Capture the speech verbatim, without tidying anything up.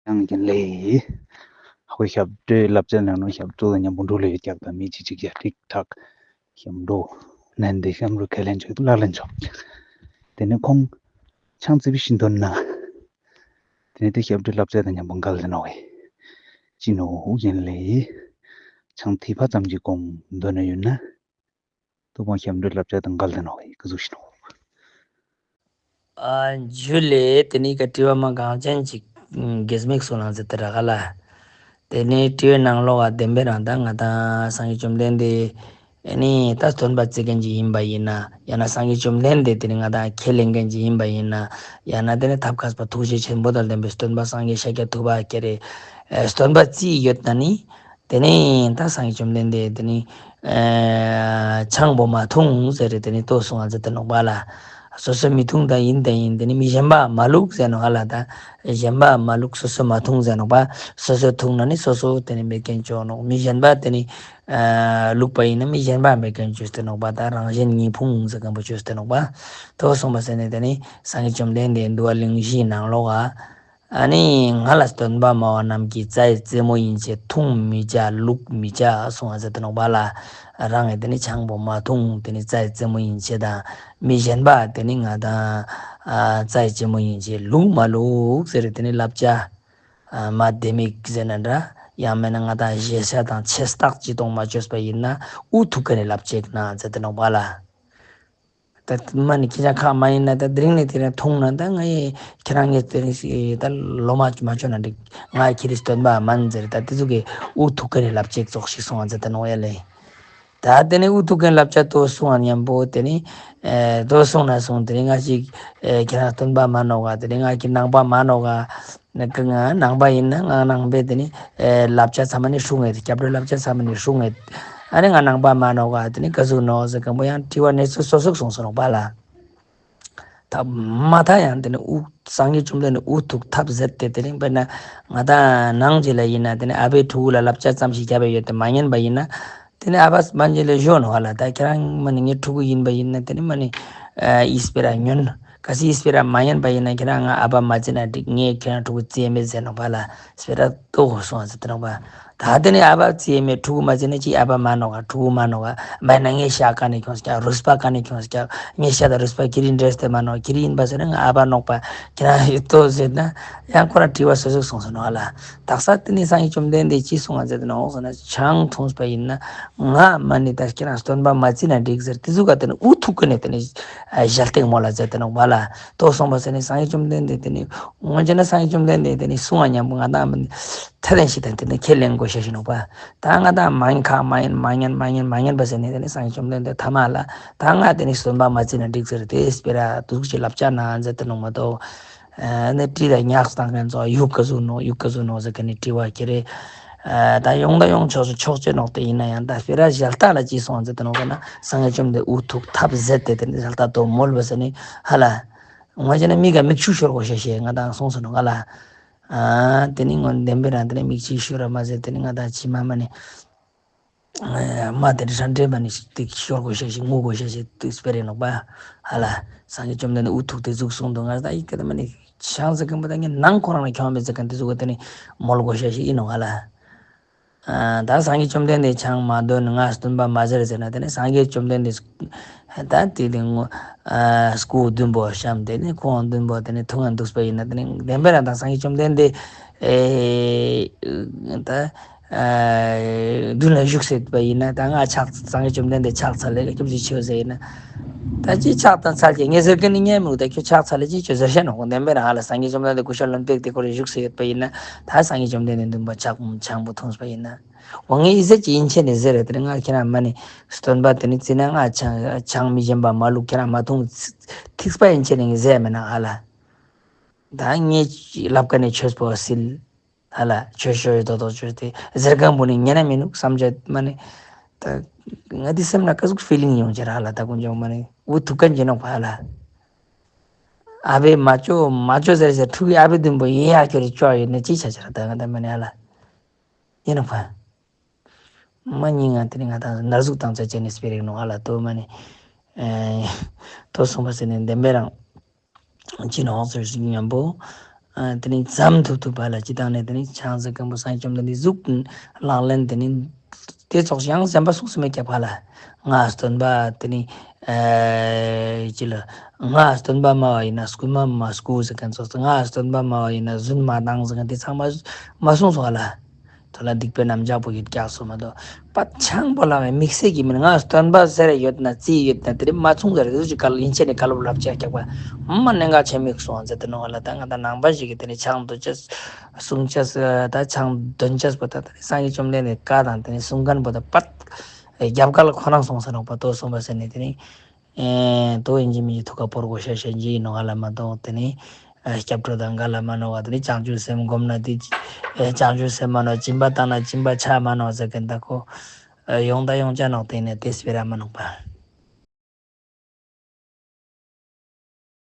ཡང་ཡིན་ལེ། ཧོ། ཞབས་བྲོའི་བསླབ་བྱ་ནང་ནང་ཞབས་བྲོ་དང་མཉམ་པོ་འགྲོ་ལེ་ཡོད་ཀྱག་དང་མི་གཅིག་གཅིག་ཡ་ཁྲིག་ཁྲག་ཞབས་བྲོ་ནན་ཏེ་ཞབས་བྲོ་ཁས་ལེན་ཆོག་ལག་ལེན་ཆོག་དེ་ནས་ཁོང་ཆང་ཙི་བི་ཤིན་དོན་ན། དེ་ནས་དེ་ཞབས་བྲོའི་བསླབ་བྱ་དང་མཉམ་པོ་འགལ་ཏེ་ནོག་གི་ཅི་ནོ་ཡིན་ལེ། ཆང་ཐིགས་པ་ཙམ་གྱི་གོང་འདོན་ན་ཡོད་ན། ཐུགས་དགོངས་ཞབས་བྲོའི་བསླབ་བྱ་དང་འགལ་ཏེ་ནོག་གི་ག་ཟུག་ཤི་ནོ། ཨ། འཇུ་ལེ། དེ་ནི་ག་དྲི་བ་མ་གང་ཅན་ཅིག་གེས་མིག་སོང་ལང་ཟེར་ཏེ་ར་ག་ལ། དེ་ནི་དྲི་བའི་ནང་ལོགས་ཀ་བདེན་པའི་རང་ད་ང་དང་སངས་རྒྱས་བཅོམ་ལྡན་འདས་ཨེ་ནི་ད་སྟོན་པ་བརྩི་མཁན་ཅིག་ཡིན་པ་ཡིན་ན། ཡང་ན་སངས་རྒྱས་བཅོམ་ལྡན་འདས་དེ་ནི་ང་དང་ཁས་ལེན་མཁན་ཅིག་ཡིན་པ་ཡིན་ན། ཡང་ན་དེ་ནི་ཐབས་མཁས་པ་ཐུགས་རྗེ་ཆེན་པོ་དང་ལྡན་པའི་སྟོན་པ་སངས་རྒྱས་ཤཱཀྱ་ཐུབ་པ་ཁྱེད་རེ་སྟོན་པ་བརྩིས་ཡོད་ན་ནི། དེ་ནས་ད་སངས་རྒྱས་བཅོམ་ལྡན་འདས་དེ་ནི་ཨེ་ཆང་པོ་མ་འཐུང་ཟེར་རེ་དེ་ནི་ལྟོས་སོང་ང་ཟེར་ཏེ་ནོག་པ་ལ། སོ་སོ་མི་འཐུང་ད་ཡིན་ད་ཡིན་དེ་ནི་མི་གཞན་པ་མ་བླུག་ཟེར་ནོག་ཨ་ལ། ད་གཞན་པ་མ་བླུག་སོ་སོ་མ་འཐུང་ཟེར་ནོག་པ། སོ་སོ་འཐུང་ན་ནི་སོ་སོ་དེ་ནི་མེད་མཁན་ཅོ་ནོག་མི་གཞན་པ་དེ་ནི་ཨེ་བླུག་པ་ཡིན་ན་མི་གཞན་པ་མེད་མཁན་ཅོས་ཏེ་ནོག་པ། ད་རང་གཞན་གཉིས་ཕུང་ཟེར་མཁན་པོ་ཅོས་ཏེ་ནོག་པ། ལྟོས་སོང་པ་ཟེར་ནས་དེ་ནི་སངས་རྒྱས་བཅོམ་ལྡན་འདས་འདུལ་བ་གླེང་གཞིའི་ནང་ལོགས་ཀ་ཨ་ནི་ང་ལ་སྟོན་པ་སྨྲ་བ་རྣམས་ཀྱིས་རྩྭའི་རྩེ་མོ་ཡན་ཆད་འཐུང་མི་བྱ་བླུག་མི་བྱ་གསུང་བ་ཟེར་ཏེ་ནོག་པ་ལ། རང་གིས་དེ་ནི་ཆང་པོ་མ་འཐུང་དེ་ནི་རྩྭའི་རྩེ་མོ་ཡན་ཆད་དང་མི་གཞན་པ་དེ་ནི་ང་དང་ཨ་རྩྭའི་རྩེ་མོ་ཡན་ཆད་བླུག་མ་བླུག་ཟེར་དེ་ནི་བསླབ་བྱ་ཨ་མ་ལྡེ་མིག་ཟེར་ན་འདྲ། ཡང་མིན་ན་ང་དང་ཞེ་ས་དང་ཆེ་རྟགས་ཅི་གཏོང་མ་བཅོས་པ་ཡིན་ན་ཨུ་ཐུག་ག་ནས་ལབ་ཅེག་ན་ཟེར་ཏེ་ནོག་པ་ལ། ད་མ་ནི་ཁྱེད་རང་ཁ་མ་ཡིན་ན་ད་དེ་རིང་ནས་དེ་རིང་འཐུང་ན་ད་ང་ཡི་ཁྱེད་རང་ངས་དེ་རིང་ཞིག་ད་ལོ་མ་མ་བཅོ་ན་འགྲིག་ང་ཁྱེད་རི་སྟོན་པ་མན་ཟེར་ད་དེ་ཚོ་གི་ཨུ་ཐུག་ག་རེ་ལབ་ཅེག་ཙོག་ཞིག་སོང་བ་ཟེར་ད་ནོ་ཡ་ལེ། ད་དེ་ནི་ཨུ་ཐུག་ག་ལབ་ཅེག་ཏོ་སོང་བ་མཉམ་པོ་དེ་ནི་ཨེ་ཏོ་སོང་ན་སོང་དེ་རིང་ང་ཞིག་ཨེ་ཁྱེད་རང་སྟོན་པ་མ་ནོ་ག་དེ་རིང་ང་ཁྱེད་ནང་པ་མ་ནོ་ག་ནི་གི་ང་ནང་པ་ཡིན་ན་ང་ནང་པའི་དེ་ནི་ཨེ་བསླབ་བྱ་ཚང་མ་ནི་སྲུང་ངེས་སྐྱབས་འགྲོའི་བསླབ་བྱ་ཚང་མ་ནི་སྲུང་ངེས། ཨ་ནི་ང་ནང་པ་མ་ནོག་ག་དེ་ནི་ག་ཟུག་ནོ་ཟེར་མཁན་པོ་ཡང་དྲི་བ་ནི་སོ་སོ་སོ་སོ་སོང་སོང་ནོག་པ་ལ། ད་མ་ད་ཡང་དེ་ནི་ཨུ་སངས་རྒྱས་བཅོམ་ལྡན་འདས་ཨུ་ཐུག་ཐབས་ཟད་དེ་དེ་རིང་དཔེར་ན་ང་ད་ནང་གི་ལ་ཡིན་ན་དེ་ནི་ཨ་ཕའི་ཕྲུ་གུ་ལ་བསླབ་བྱ་ཙམ་ཞིག་བརྒྱབ་པ་ཡོད་དེ་མ་ཉན་པ་ཡིན་ན། དེ་ནི་ཨ་ཕ་མ་ཉན་ལས་ཞོ་ནོ་ཧ་ལ་ད་ཁྱེད་རང་མ་ནི་ངའི་ཕྲུ་གུ་ཡིན་པ་ཡིན་ན་དེ་ནི་མ་ནི་ཨིས་པེ་ར་ཉོན། གལ་སྲིད་ཨིས་པེ་ར་མ་ཉན་པ་ཡིན་ན་ཁྱེད་རང་ང་ཨ་ཕ་མ་བརྩིས་ན་འགྲིག་ངས་ཁྱེད་རང་ཕྲུ་གུ་བརྩིས་མེད་ཟེར་ནོག་པ་ལ་ཨིས་པེ་ར་ལྟོ་གོ་སོང་ཟེར་ཏེ་ནོག་པ། ད་དེ་ནི་ཨ་ཕ་བརྩིས་མེད་ཕྲུ་གུ་མ་བརྩིས་ན་ཅི་ཨ་ཕ་མ་ནོག་ག་ཕྲུ་གུ་མ་ནོག་ག་མ་ན་ངས་ཤ་ཀ་ནས་ཁྱོངས་ཀྱག་རུས་པ་ཀ་ནས་ཁྱོངས་ཀྱག་ངས་ཤ་དང་རུས་པ་ཁྱེད་རིང་འདྲེས་ཏེ་མ་ནོག་ཁྱེད་རིང་ཡིན་པ་ཟེར་ན་ང་ཨ་ཕ་ནོག་པ་ཁྱེད་རང་ཡོད་དོ་ཟེར་ན་ཡང་ཁོ་རང་དྲི་བ་སོ་སོ་སོང་ཟེར་ནོག་ལ། དག་ས་དེ་ནི་སངས་རྒྱས་བཅོམ་ལྡན་འདས་ཅི་གསུང་བ་ཟེར་ཏེ་ནོག་ཟེར་ན་ཆང་འཐུངས་པ་ཡིན་ན་ང་མ་ནི་ད་ཁྱེད་རང་སྟོན་པ་མ་བརྩིས་ན་འགྲིག་ཟེར་དེ་ཟུག་ག་དེ་ནི་ཨུ་ཐུག་གི་ནས་དེ་ནི་ཞལ་སྟེང་མོ་ལ་ཟེར་ཏེ་ནོག་པ་ལ། ལྟོས་སོང་པ་ཟེར་ནས་སངས་རྒྱས་བཅོམ་ལྡན་འདས་དེ་ནི་ངོ་ཅན་ན་སངས་རྒྱས་བཅོམ་ལྡན་འདས་དེ་ནི་གསུང་བ་མཉམ་པོ་ང་དང་མི་ཐ་དན་ཞིག་དང་དེ་ནི་ཁས་ལེན་དགོས་ཤེས་ཤིག་ནོག་པ། ད་ང་དང་མ་ཉན་ཁ་མ་ཉན་མ་ཉན་མ་ཉན་མ་ཉན་པ་ཟེར་ནས་དེ་ནི་སངས་རྒྱས་བཅོམ་ལྡན་འདས་ཐ་མ་ལ་ད་ང་དེ་ནི་སྟོན་པ་མ་བརྩིས་ན་འགྲིག་ཟེར་དེ་སྤེ་ར་དུག་ཅིག་ལབ་ཅག་ན་ཟེར་ཏེ་ནོག་མ་གཏོགས། ཨ་ནི་དྲི་དང་ཉག་སྟངས་ཀན་ཚོ་ཡུག་ག་ཟུག་ནོ་ཡུག་ག་ཟུག་ནོ་ཟེར་ག་ནི་དྲི་བ་ཁྱེད་རེ། ཨ་ད་ཡོང་ད་ཡོང་ཆོག་སུ་ཆོག་ཅེ་ནོག་དེ་ཡིན་ན་ཡང་ད་སྤེ་ར་ཞལ་ལྟ་ལ་ཅི་སོང་ཟེར་ཏེ་ནོག་ན་སངས་རྒྱས་བཅོམ་ལྡན་འདས་ཨུ་ཐུག་ཐབས་ཟད་དེ་དེ་ནི་ཞལ་ལྟ་དོ་མོལ་བ་ཟེར་ནི་ཧ་ལ། ང་ཅན་ན་མི་ག་མིག་ཆུ་ཤོར་གོ་ཤ་ཤེ་ང་དང་སོང་སོང་ནོག་ལ། ཨ་དེ་ནི་ངོ་བདེན་པའི་རང་དེ་ནི་མིག་ཆུ་ཤོར་ར་མ་ཟེར་དེ་ནི་ང་དང་ཕྱི་མ་མ་ནི། མ་དེ་འདྲ་ཧྲ་འདྲེ་མ་ནི་ཏིག་ཤོར་གོ་ཤ་ཞིག་ངུ་གོ་ཤ་ཞིག་ཏིག་སྤེ་རེ་ནོག་པ། ཧ་ལ། སངས་རྒྱས་བཅོམ་ལྡན་འདས་ཨུ་ཐུག་དེ་ཟུག་གསུང་དུ་ང་ད་ཡིག་ག་ད་མ་ནི་ཆང་ཟེར་གིན་པ་ད་ངས་ནང་ཁོ་རང་ལ་ཁྱོང་མེད་ཟེར་གིན་དེ་ཟུག་ག་དེ་ནི་མོལ་གོ་ཤ་ཞིག་ཡིན་ནོག་ཧ་ལ། ད་སངས་རྒྱས་བཅོམ་ལྡན་འདས་ཆང་མ་འདོན་ང་སྟོན་པ་མ་ཟེར་ཟེར་ན་དེ་ནི་སངས་རྒྱས་བཅོམ་ལྡན་འདས་ད་དེ་དེ་ངོ་སྐུ་བདུན་པོ་བཤམས་དེ་ནི་ཁོང་བདུན་པོ་དེ་ནི་ཐུགས་ང་འདུག་པ་ཡིན་ན་དེ་ནི་བདེན་པ་རང་དང་སངས་རྒྱས་བཅོམ་ལྡན་འདས་ཨེ་ད། མདུན་ལ་བཞུགས་ཟེར་བ་ཡིན་ན་ད་ང་ཕྱག་སངས་རྒྱས་བཅོམ་ལྡན་འདས་ཕྱག་འཚལ་ལེ་སྐྱབས་སུ་མཆིའོ་ཟེར་ཡིན་ན། ད་ཅི་ཕྱག་དང་འཚལ་གྱི་ངས་ཟེར་གི་ནི་ཉན་མི་འདུག་ད་ཁྱོད་ཕྱག་འཚལ་ལེ་ཅི་ཁྱོད་ཟེར་ཤ་ནོག་གོ་བདེན་པའི་རང་ཧ་ལ་སངས་རྒྱས་བཅོམ་ལྡན་འདས་སྐུ་ཤ་ལོན་པེག་དེ་ཁོ་རེ་བཞུགས་ཟེར་ཡོད་པ་ཡིན་ན་ད་སངས་རྒྱས་བཅོམ་ལྡན་འདས་འདུན་པ་ཕྱག་ཆང་པོ་འཐུངས་པ་ཡིན་ན། འོ་ངས་ཡིད་ཟེར་གྱི་ཡིན་ཆེ་ནས་ཟེར་རེད་དེ་ང་ཁྱེད་རང་མ་ནི་སྟོན་པ་དེ་ནི་བརྩིས་ན་ང་ཆང་ཆང་མི་གཞན་པ་མ་བླུག་ཁྱེད་རང་མ་འཐུང་ཐིགས་པ་ཡིན་ཆེ་ནས་ངས་ཟེར་མེད་ན་ཧ་ལ། ད་ངས་ལབ་ཀ་ནས་ཆོས་པོ་སིལ། ཧ་ལ་ཆོས་ཤོ་ཡོད་དོ་དོ་ཆོས་དེ་ཟེར་གང་པོ་ནི་ཉན་ན་མི་ནུག་བསམ་བྱ་མ་ནི། ད་ང་དེ་སེམས་ན་ཀ་ཟུག་ཕི་ལིང་ཡོང་ཅེར་ཧ་ལ་ད་ཀུན་ཀྱང་མ་ནི་འུ་ཐུག་ཀ་འཇི་ནོག་པ་ཧ་ལ། ཨ་བེ་མ་ཅོ་མ་ཅོ་ཟེར་ཟེར་ཕྲུ་གུའི་ཨ་བེ་བདུན་པོ་ཡིན་ཡ་ཁྱོད་རེ་ཅོ་ཡོད་ན་ཅི་ཆ་ཅེར་ད་ང་ད་མ་ནི་ཧ་ལ། ཡིན་ནོག་པ། མ་ཉིན་ང་དེ་ནི་ང་ད་ནར་ཟུག་དང་ཚ་ཅན་ནི་སྤེ་རིག་ནོག་ཧ་ལ་ཏོ་མ་ནི། ཨེ། ཏོ་སོང་པ་ཟེར་ནི་བདེན་པའི་རང་། ཅི་ནོག་ཟེར་ཞིག་མཉམ་པོ། ཨ་དེ་ནི་འཛོམས་ཐུབ་ཐུབ་པ་ལ་སྤྱི་བཏང་ནས་དེ་ནི་ཆང་ཟེར་མཁན་པོ་སངས་རྒྱས་བཅོམ་ལྡན་འདས་གཟུགས་ལག་ལེན་དེ་ནི་དེ་ཙོགས་ཡང་གཞན་པ་གསུངས་སུ་མེད་ཀྱག་པ་ལ། ང་སྟོན་པ་དེ་ནི་ཨ་ཅི་ལ། ང་སྟོན་པ་སྨྲ་བ་ཡིན་ན་རྐུན་མ་མ་རྐུ་ཟེར་མཁན་ཙོགས། ང་སྟོན་པ་སྨྲ་བ་ཡིན་ན་རྫུན་མ་བཏང་ཟེར་མཁན་དེ་ཚང་མ་མ་གསུངས་སོང་བ་ལ། དོ་ལ་སྡིག་པའི་རྣམ་གཞག་པོ་ཡོད་ཀྱག་སོ་མ་གཏོགས། པ་ཆང་པོ་ལ་བའི་དམིགས་བསལ་གྱི་མིན། ང་སྟོན་པ་ཟེར་ཡོད་ན་རྩིས་ཡོད་ན་དེ་རིགས་མ་ཚུང་ཟེར་གི་ཅིག་ག་ལ་ཡིན་ཆེ་ནས་ག་ལ་ལབ་ཆེ་ཀྱག་པ། མ་གནད་འགག་ཆེ་མིག་སོང་ཟེར་དེ་ནོ་ལ། ད་ང་ད་ནང་པ་ཞིག་གི་དེ་ནི་ཆང་འདོན་ཅེས་སྲུང་ཅེས་ད་ཆང་འདོན་ཅེས་པོ་ད་དེ་སངས་རྒྱས་བཅོམ་ལྡན་འདས་བཀའ་དང་དེ་ནི་གསུང་མཁན་པོ་ད་པ་རྒྱབ་ཁ་ལ་ཁོ་རང་སོང་ཟེར་ནོ་པ་ཏོ་སོང་པ་ཟེར་ནས་དེ་ནི། ཨེ་དོ་ཡིན་གྱི་མི་ཐུག་ག་པོར་གོ་ཤ་ཤ་ཇི་ཡིན་ནོ་ང་ལ་མ་གཏོགས་དེ་ནི་ཨ་སྐྱབས་འགྲོ་དང་འགའ་ལ་མ་ནོ་བ། དེ་ནི་བྱང་ཆུབ་སེམས་སྒོམ་ན་དེ་ཨེ་བྱང་ཆུབ་སེམས་མ་ནོ། སྦྱིན་པ་བཏང་ན་སྦྱིན་པ་ཆ་མ་ནོ་ཟེར་མཁན་ད་ཁོ་ཨ་ཡོང་ད་ཡོང་ཅ་ནོག་དེ་ནི་དེ་སྤེ་ར་མ་ནོག་པ།